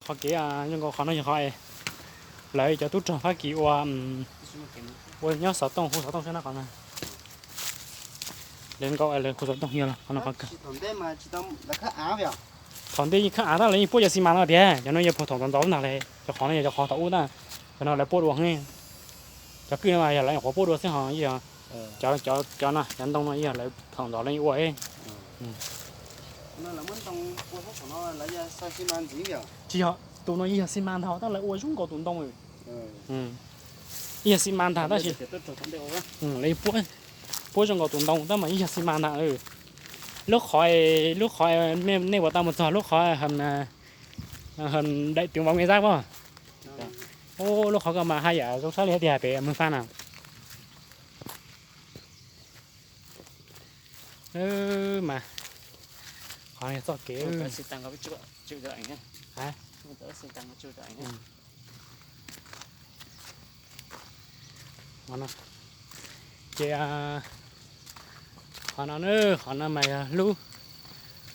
Qhov kev zoo nkaus qhov no yog qhov lawv cov tub rog Fab Kis ua, ua nyob xov tooj, hu xov tooj sab no qhov no. Lawv nkaus lawv hu xov tooj yog los qhov no qhov kawg. Thaum ntej yeej khawb av tab lawv yeej puab cov xi mas no tiag, cov no yog puag thaum ntxov ntxov ntag, cov qhov no yog cov qhov thaum ub ntag, cov no lawv puab dua heev. Cov kwj no mas yog lawv nyuam qhuav puab dua xwb ho, cov no cov ntoo no yog lawv thaum ntxov lawv ua. Tsis yog, tus no yeej yog xi mas ntag tab lawv ua zoo nkaus tus ntoo. Yeej yog xi mas ntag tab sis lawv puab zoo nkaus tus ntoo tab mas yeej yog xi mas ntag. Lub qhov, lub qhov nej puas tau mus txog lub qhov hawm daim tiuv vauv me zab pob? Lub qhov ko mas haj yam zoo sab li tiag pem Mws Fab na. Mas qhov no txoj kev. Ces qhov no na, qhov no mas yog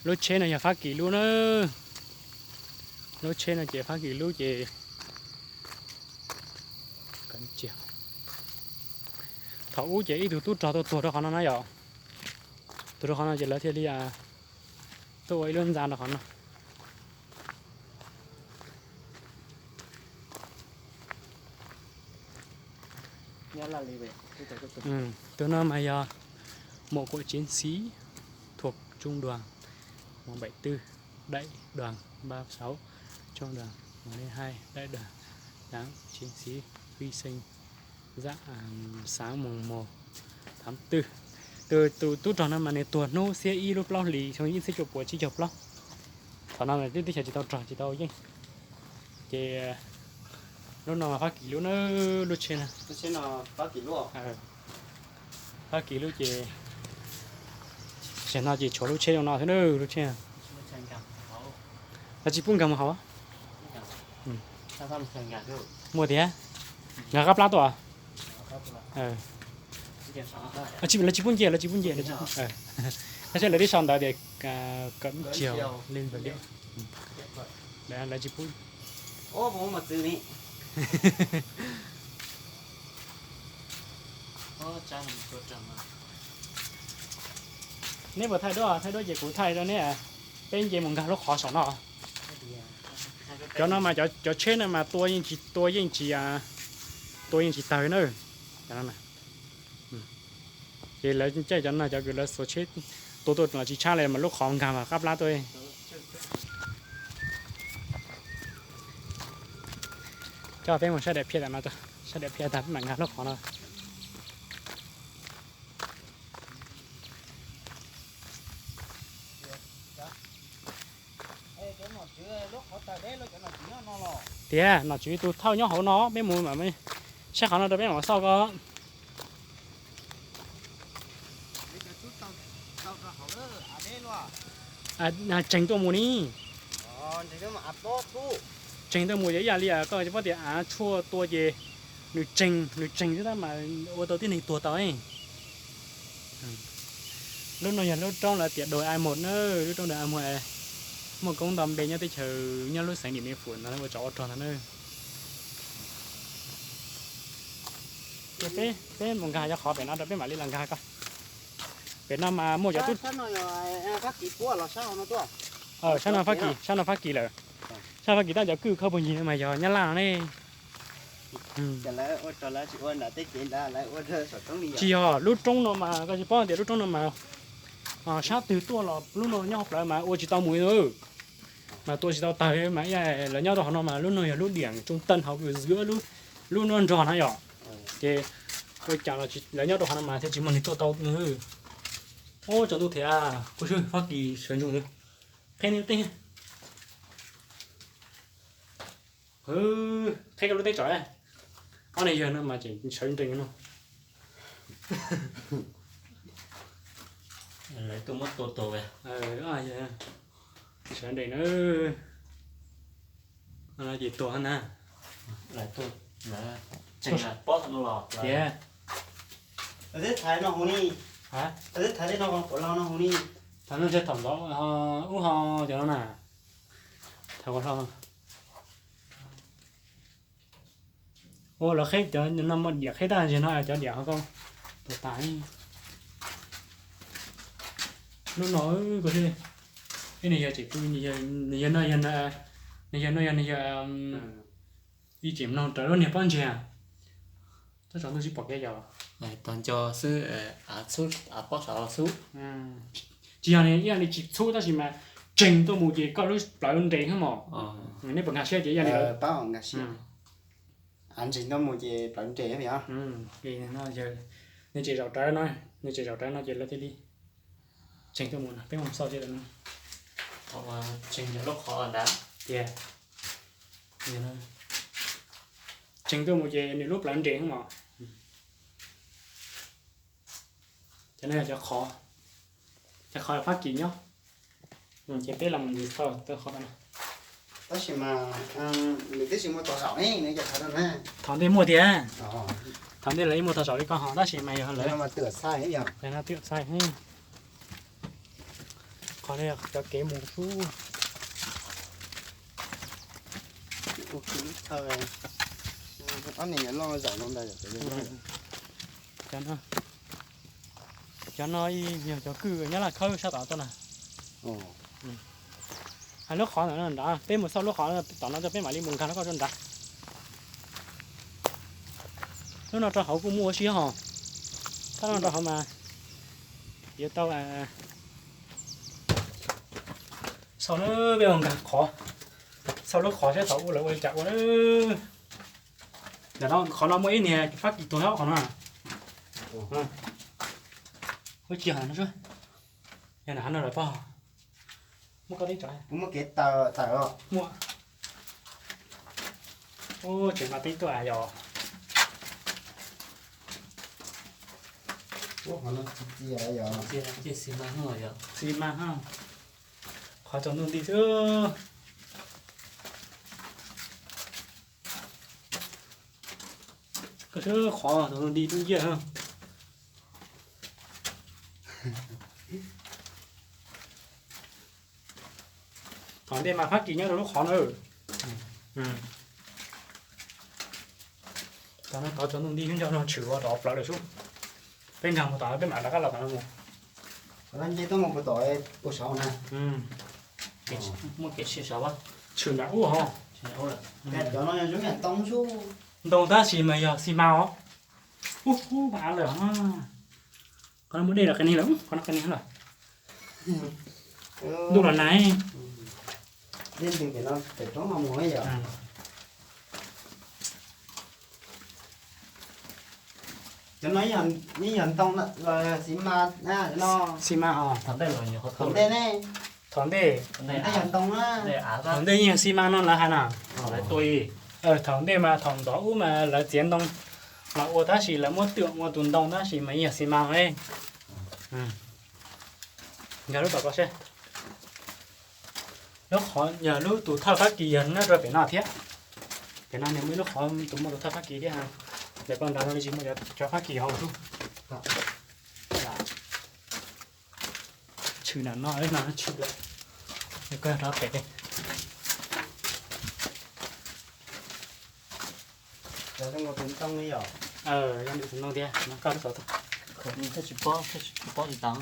lub tsheb no yog Fab Kis lub na. Lub tsheb no ces Fab Kis lub ces thaum ub ces ib tug tub rog tuaj tuag rau qhov no na yom. Tuag rau qhov no ces lawv thiaj li tuaj ua ib lub ntxa rau qhov no. Tus no mas yog một cụm chiến sĩ thuộc trung đoàn một bảy tư, đại đoàn ba sáu, trung đoàn một hai, đại đoàn tám, chiến sĩ hy sinh dã sáng mùng một tháng tư. Tus tub rog no mas nws tuag hnub xiab ib lub plaub hlis xyoo ib txhiab cuaj puas tsib caug plaub. Thaum no twb teb chaws tsis tau rog tsis tau yeej. Ces lub no mas Fab Kis lub na, lub tsheb no. Fab Kis lub ces, tam sim no ces tshuav lub tsheb zoo no xwb na, lub tsheb. Lawv tsis pub nkag mus hauv. Muaj tiag, nkag qab plab tuaj. Lawv tsis pub nce, lawv tsis pub nce, lawv tsis pub. Tab sis lawv twb sau ntawv tias cấm trèo lên vật liệu. Lawv tsis pub. Neb puas thaij duab? Thaij duab ces kuv thaij rau neb. Peb nce mus nkag lub qhov saum no. Cov no mas cov tsheb no mas tua yeej tsis, tua yeej tsis, tua yeej tsis tawg na. Ces lawv caij cov no cov kws lawv xuas tsheb tua tuaj los tsis tshab li mas lub qhov nkag mas qab plab tuaj. Coj peb mus saib daim phiaj tam no, saib daim phiaj tag peb mam nkag lub qhov no. Tiag, nom tswv tus thauj nyob hauv no, peb mus saib qhov no rau peb mam xauj ko. Tsees tuaj mus ni. Tsees tuaj mus yog ib yam li koj paub tias av tshuaj tua ces nws tsees, nws tsees xwb tab mas ua tau tib neeg tuag tau. Lub no yog lub roob lawv tias Đồi Ai Một na, lub roob Đồi Ai Một muaj koob nto npe nyob teb chaws, nyob lub xeev Điện Biên Phủ ntawd ua tsov ua rog ntag na. Ces peb, peb mus nkag cov qhov pem no rau peb mam li los nkag ko. Pem no mas muaj cov tub, sab no Fab Kis lawm, sab no Fab Kis tab cov kwj khawb puag ncig no mas yog Nyab Laj no ne. Tsis yog, lub roob no mas koj tsis paub tias lub roob no mas sab twg tuaj los lub no nyob hauv plawv mas ua tsis tau mus. Mas tua tsis tau tawg mas lawv nyob rau hauv no mas lub no yog lub điểm trung tâm hauv kws zwm lub, lub nruab nrog na yom. Ces ua cas lawv nyob rau hauv no mas thiaj tsis muaj neeg tuaj tau. Ub, tsaus ntuj thiab, kuv swb Fab Kis sawv ntsug qheb neb tej. Qheb koj lub teb tsom. Ob neeg yawg no mas tseem sawv nrees no. Lawv tuaj muab tua tuag. Sawv nrees na. Ces tuag na. Lawv tuaj, lawv tseem pob thaum no los tiag. Lawv twb thaiv no hu ni. Lawv twb thaiv tej no, pov lo no hu ni. Thaum no ntshe thaum ntxov ub ho cov no na. Thaum ntxov no. Ua lawv qheb cov no muaj diam qheb tag nrho no cov diam ho koj tus tas. Lub no kuv thiaj, nws yog tseem tu, nws yog no yog, nws yog no yog nws yog ib tseem mloog raws lub niag pob ntseg. Tab tsaus ntuj tsis pom kev yog. Tag nco xwb, pob saud xub. Tsis yog ib yam li tsis txhub tab sis mas tseeg tuaj mus ces koj lub plawv nres xwb mos. Nej puas nkag siab ces ib yam li ntseeg tuaj mus ces plawv nres. Nej tseem zaum rawv no, nej tseem zaum rawv no ces lawv thiaj li tseeg tuaj mus no, peb mus xauj seb lawv no. Tseeg yog lub qhov nrad tiag. Tseeg tuaj mus ces nws lub plawv nres xwb mos. Cov no yog cov qhov, cov qhov Fab Kis nyob. Ces peb los mus ntxiv xauj tej qhov no. Tab sis mas nws twb tsis muaj tog zaum ne, nws cov qhov no na. Thaum ntej muaj tiag. Thaum ntej lawv yeej muaj tog zaum li ko ho tab sis mas yog lawv twm xaij, qhov no cov kev mus xwb. Ob niag loj zaum no ntag. Cov no, cov no yog cov kwj nyob laj khawb sab tom tuaj na. Hais lub qhov ntawm no nrad, peb mus xauj lub qhov tom no rau peb mam li mus nkag rau koj rau nrad. Lub no rau hauv kuj muaj ua si hos. Tab lub no rau hauv mas yuav tau xauj lawm, peb mus nkag qhov, xauj lub qhov seb thaum ub lawv ua li cas ua lawm. Ntawm no qhov no muaj ib niag Fab Kis tuag hauv qhov no. Ua tsis yog no, yog nram no lawm pog. Muaj koj teb tso. Muaj kev tawm os. Muaj. Tseem mas teb tuaj yog. Ua qhov no txias txias yog. Txias xi mas hos, xi mas hos. Qhov tsaus ntuj nti xwb. Koj sub qhov tsaus ntuj nti dub nciab. Thaum ntej mas Fab Kis nyob rau lub qhov na. Thaum no tov tsaus ntuj nti nco no tshwm ua rov plawv lawm sub. Peb nkag mus tom peb mam rov qab los tom no mus. Qhov no nce tuaj mus puag tom puag saud na. Muaj kev tshwm saud, tshwm nram ub hos. Cov no yog zoo yam ntoo sub. Ntoo tab sis mas yog xi mas os. Ub ub mas av lawm. Qhov no muaj dej los qias neeg lawm, qhov no qias neeg lawm. Ntuj los nag. Dej ntws pem no pem roob no mus yom. Cov no yeej yog ntoo los xi mas na, cov no. Xi mas os. Thaum ntej ne. Thaum ntej. Yog ntoo na. Thaum ntej yeej yog xi mas no lawv hais na. Thaum ntej mas thaum ntxov ub mas lawv txiav ntoo los ua tab sis lawv muab twm ua tus ntoo tab sis mas yeej yog xi mas ne. Nkag lub tom ko seb. Lub qhov yog lub tus thawj Fab Kis yog nyob rau pem no thiab. Pem no nws muaj ib lub qhov tus muaj tus thawj Fab Kis thiab. Ntawm ko nrad no tsis muaj cov Fab Kis hauv sub. Tshwm nram no, no tshwm lawm. Koj rov pem. Yog tus ntoo thiab, no koj lub tom. Thiaj tsis pob, thiaj tsis pob li tas.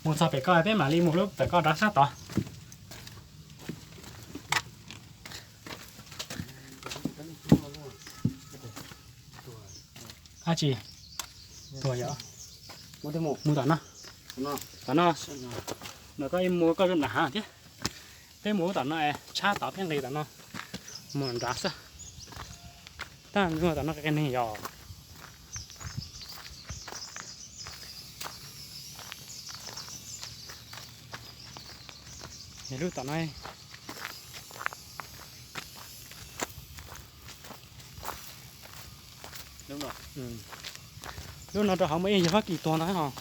Mus txog pem ko peb mam li mus lub pem ko rov sab tod. Ab tsi, tuag yom. Mus tom no, tom no, no koj mus koj zoo nram hav thiab. Peb mus tom no, tshab tod peb nqis tom no, mus nrad xwb. Tab tom no qias neeg yom. Lub tom no, lub no rau hauv muaj ib yawg Fab Kis tuag ntag hos.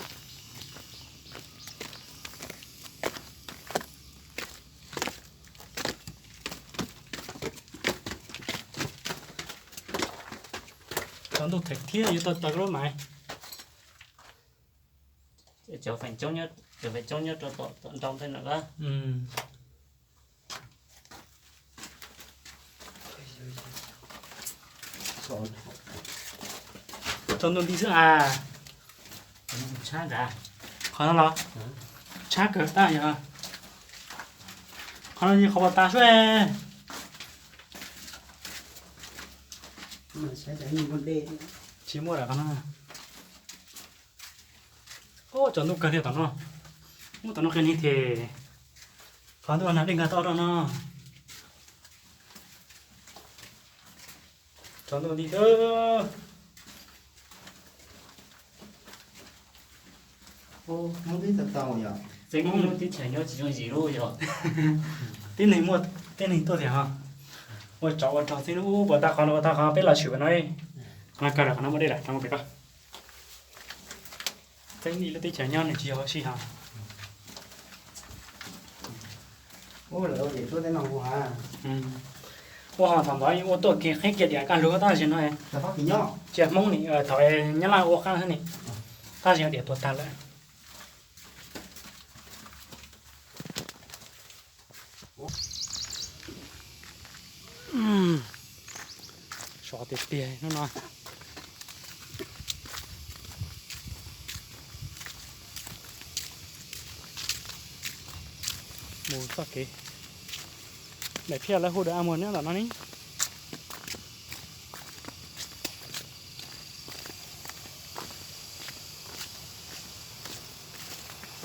Tsaus ntuj them thiab yuav tau taws lub maiv. Cov feem coob nyob rau tom nrau ntawd na. Tsaus ntuj nti xwb as. Qhov no los tshab kawg tag yog. Qhov no yog qhov pas tas suab. Tsis muaj lawm qhov no. Tsaus ntuj kawg li tom no. Muab tom no qias ni thiab. Qhov ntuj no dej nkag toj rau no. Tsaus ntuj nti xwb. Txeeb lub teb chaws nyob tsis yooj yim lub yog. Tib neeg muaj tib neeg tuaj tiag ho. Ua tsov ua rog txeeb lub puas tag qhov no ua tag qhov peb los tshwm no. Qhov no kawg lawm qhov no muaj dej lawm rau pem ko. Txeeb ib lub teb chaws nyob nws tsis yog ua si ho. Ua ho thaum ntawd ua tuaj kiag qhib kiag diam kaj hlug tab sis no. Cia Hmoob ni thaum Nyab Laj ua qab ni. Tab sis diam tuag tag lawm. Sov tiag tiag hnub no. Mus txoj kev. Daim phiaj lawv hu daim a muag nyob tom no ne.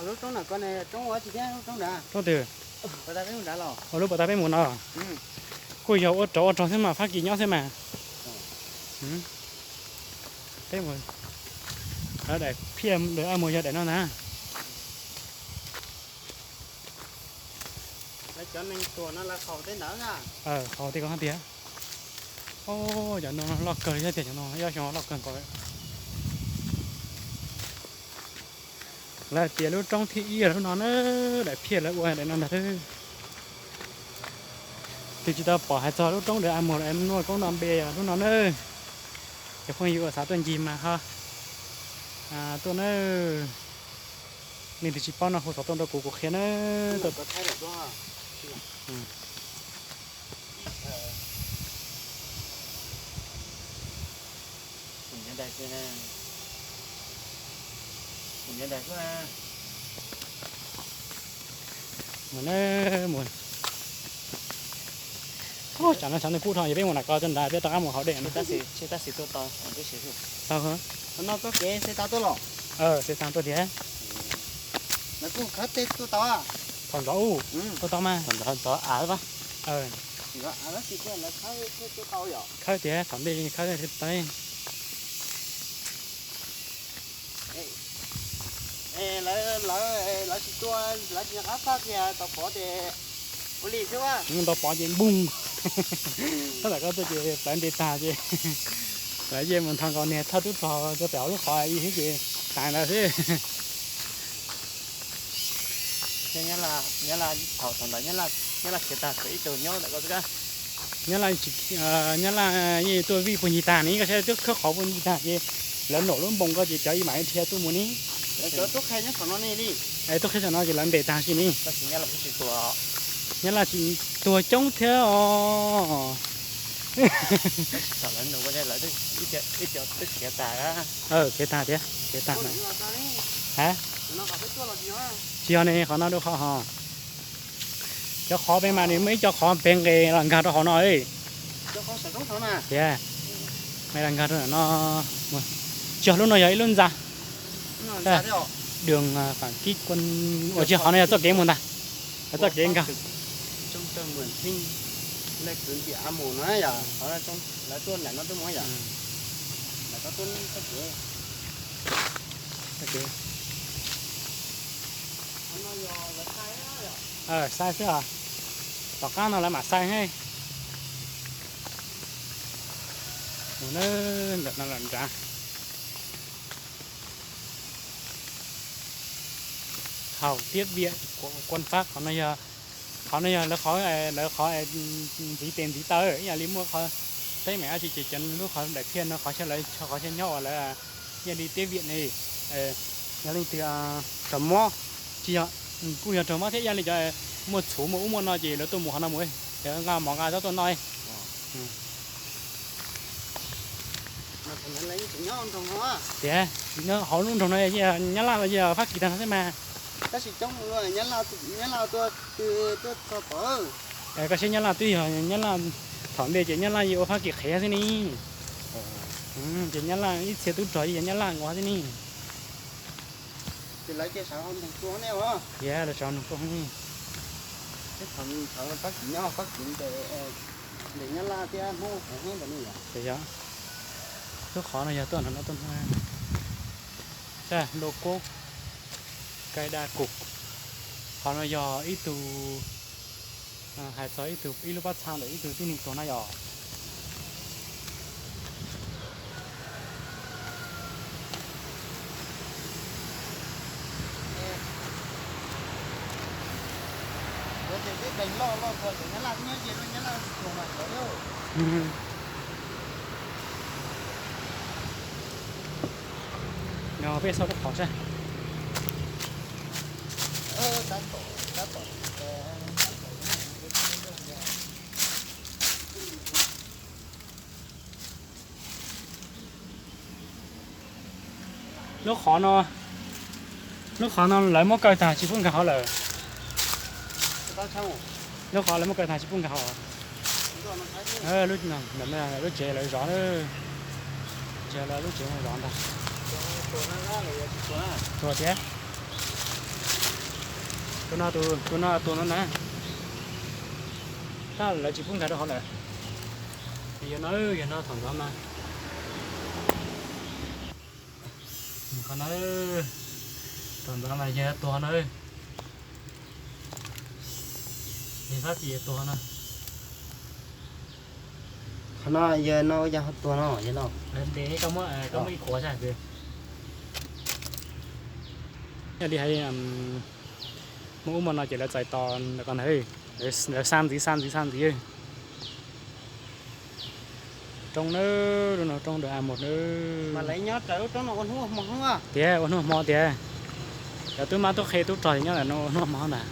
Lub roob na ko ne, roob ua tsi thiab lub roob nrad? Roob twg? Puas tas peb mus nrad los? Ua lub puas tas peb mus no. Kuj yog ua rov ua rog xwb mas Fab Kis nyob xwb mas. Peb mus, daim phiaj daim a muag yog daim no ntag. Lawv cov neeg tuag no lawv haus tej ntawd na. Haus tej ko hab tiag. Cov no loj kawg li thiab tiag, cov no ib ob xyoo loj kawg nkaus. Lawv tias lub roob thib ib lub no na, daim phiaj lawv ua daim no ntag. Twb tsis tau pom hais txog lub roob daim a muag es muaj koob no npe lub no na. Cov phooj ywg uas xav tuaj ncig mas ho tuaj na. Leej twg tsis paub no hu xov tooj rau kuv, kuv qhia na. Mus na, mus. Tsam no tsam no kub dhau, yog peb mus nram ko rau nrad peb rov qab mus hauv dej. Tab sis tuaj tau, tau. No txoj kev xe tau tuaj los? Xe tau tuaj tiag. Lawv kuj khawb tej tuaj tau. Thaum ntxov ub tuaj tau mas. Thaum ntxov av. Khawb tiag, thaum ntej khawb tau. Lawv, lawv tsis tua, lawv tsis nqa faj kiag tau pov ces ua li xwb a. Tau pov ces npoog. Tab tom koj tuaj ces plawv nte tag ces lawv yeej mus nthos nkaus niag thawj tub rog rau pem hauv lub qhov ib xwb ces tas ntawd xwb. Nyab Laj, thaum ntawd Nyab Laj khiav tag tsuas ib tug nyob ntawm ko xwb. Nyab Laj, Nyab Laj yeej tuaj vij puag ncig tag ne, koj saib twb khawb qhov puag ncig tag ces lawv nraum lub npoo ko ces cov ib mam li dhia tuaj mus ne. Tub qhe nyob saum no ne li. Tub qhe saum no ces lawv ntes tag si ne. Nyab Laj tsis tuag coob thiab os. Khiav tag tiag, khiav tag. Ha, tsis yog ne, qhov no dua qhov ho. Cov qhov pem mas nws muaj ib co qhov pem nqes los nkag rau hauv no. Tias, nqes los nkag rau no. Tsis yog, lub no yog ib lub ntxa. Đường Phạm Kích Quân, ua tsis yog, qhov no yog txoj kev mus ntag. Txoj kev nkag. Xai xwb os. Tom qab no lawv mam xai he. Mus ntawm no los nrad. Hauv tiab viam kuam kuam fab, qhov no yog, qhov no yog lawv qhov, lawv qhov ntxiv tes ntxiv taw, ib yam li muaj qhov teeb meem dab tsi ces cov lub qhov daim phiaj no qhov xyaw lawv, qhov xyaw nyob uas lawv ib yam li tiab viam ne. Yog leej twg raug mob, tsis yog, kuj yog raug mob thiab, ib yam li cov muaj txhuv muaj ub muaj no ces lawv tuaj mus hauv no mus, cov nqa mov nqa zaub tuaj noj. Tias nyob hauv lub nroog no yog Nyab Laj los yog Fab Kis tag nrho xwb mas. Koj saib Nyab Laj twb yog Nyab Laj, thaum ntej ces Nyab Laj yeej ua Fab Kis qhev xwb ne. Ces Nyab Laj ib txhia tub rog yeej yog Nyab Laj nkaus xwb ne. Tias lawv sawv nroog tuaj ne. Yog, lub qhov no yog tuaj nrog no tuaj, sab lua kuab, kai daj kum. Qhov no yog ib tug, hais txog ib tug, ib lub pob txha ntawm ib tug tib neeg tuag na yom. No peb xauj lub qhov sab. Lub qhov no, lub qhov no lawv muab kaw tag tsis pub nkag hauv lawm. Lub qhov lawv muab kaw tag tsis pub nkag hauv. Lub tsev lawv zov, tsev lawv lub tsev zov ntag. Tuag thiab. Tus no, tus no tuag no na. Tab lawv tsis pub nkag rau hauv lawm. Yog no, yog no thaum ntxov mas, qhov no, thaum ntxov mas yog tuag no. Yog Fab Kis tuag no. Qhov no yog no yog tuag no, yog no. Ntev koj muab, koj muab ib qhuav sab. Yog li hais, muaj ub muaj no ces lawv txais tos ntawm ko ntag. Lawv xa ntxiv xa ntxiv xa ntxiv. Roob nawb, lub no roob ntawm A Mus nawb. Tias ua hnub ua hmo tias, cov tub mab tub qhe tub rog nyob ntawm no ua hnub ua hmo ntag.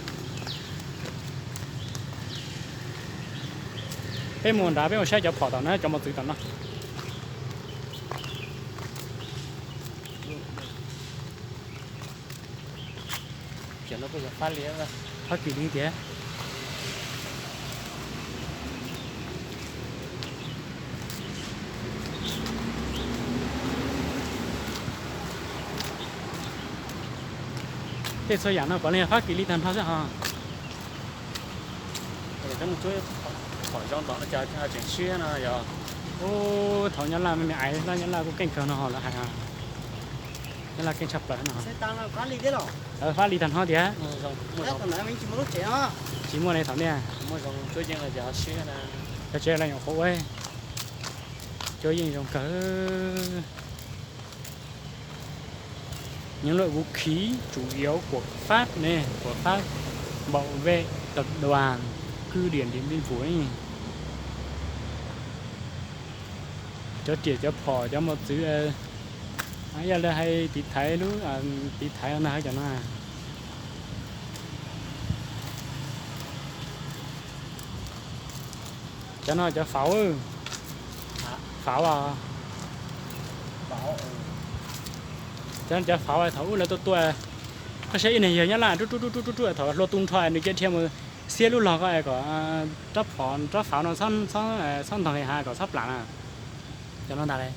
Peb mus nrad peb mus saib cov phom tom no, cov mos txwv tom no. Fab Kis li tias. Tej txhua yam no puav leej yog Fab Kis li tag nrho xwb hos. Thaum zoo tseem siab no yog. Ub, thaum Nyab Laj me me aiv, Nyab Laj kuj keej kawg no lawv hais. Nyab Laj keej tshaj plaws no. Fab Kis tag nrho tias. Tsis muaj li thaum niaj. Cov tsev lawv nyuam qhuav ua, cov yeej zoo kawg. Những loại vũ khí chủ yếu của Pháp nè, của Pháp bảo vệ tập đoàn Cứ Điểm Điện Biên Phủ ấy. Cov riam cov phom cov mos txwv, yog lawv hais tiv thaiv lub, tiv thaiv no hais cov no. Cov no cov fauv, fauv, cov no cov fauv thaum ub lawv tuaj tua, koj saib ib niag yawg Nyab Laj rub rub rub rub rub thaum hlua tu nrho nws cia dhia mus xiab lub log ko kom rab phom rab fauv no txhob ntoog li hav kom txhob plam na. Cov no ntag li.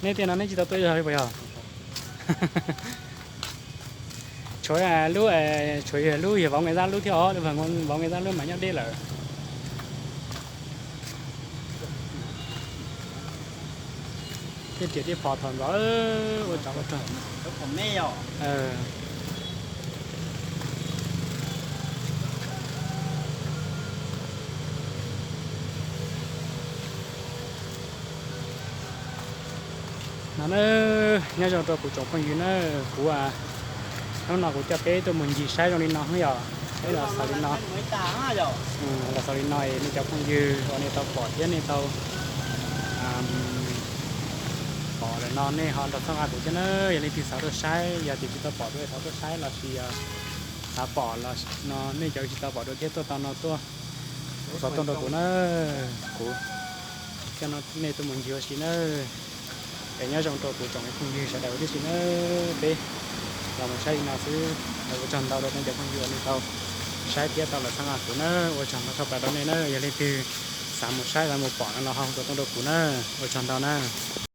Neb tiam no neb tsis tau tuaj zog li puas yog? Tshuav lub, tshuav yog lub yog vauv Nqe Zab lub thiab os, vauv Nqe Zab lub mas nyob deb lawm. Tej riam tej phom thaum ntxov ua tsov ua rog. No na, nyob zoo rau kuv tsoom phooj ywg na, kuv, hnub no kuv coj peb tuaj mus ncig saib zoo li no xwb yom. Los xaus li no, los xaus li no es nej cov phooj ywg uas nej tau pom thiab nej tau pom lawm no nej ho nrog txhawb nqa kuv thiab na. Yog leej twg xav tuaj saib, yog tias tsis tau pom dua thov tuaj saib los sis xav pom los no nej cov tsis tau pom dua thiab tuaj tau no tuaj, ua tsaug tuaj nrog kuv na. Kuv thiab nej tuaj mus ncig ua si na. Es nyob zoo rau kuv tsoom phooj ywg sawv daws huv tib si na. Peb los mus saib li no xwb. Ua tsaug ntau rau nej cov phooj ywg uas nej tau saib thiab tau los txhawb nqa kuv na. Ua tsaug ntau tshaj plaws rau nej na. Yog leej twg xav mus saib xav mus pom no los ho ua tsaug tuaj nrog kuv na. Ua tsaug ntau na.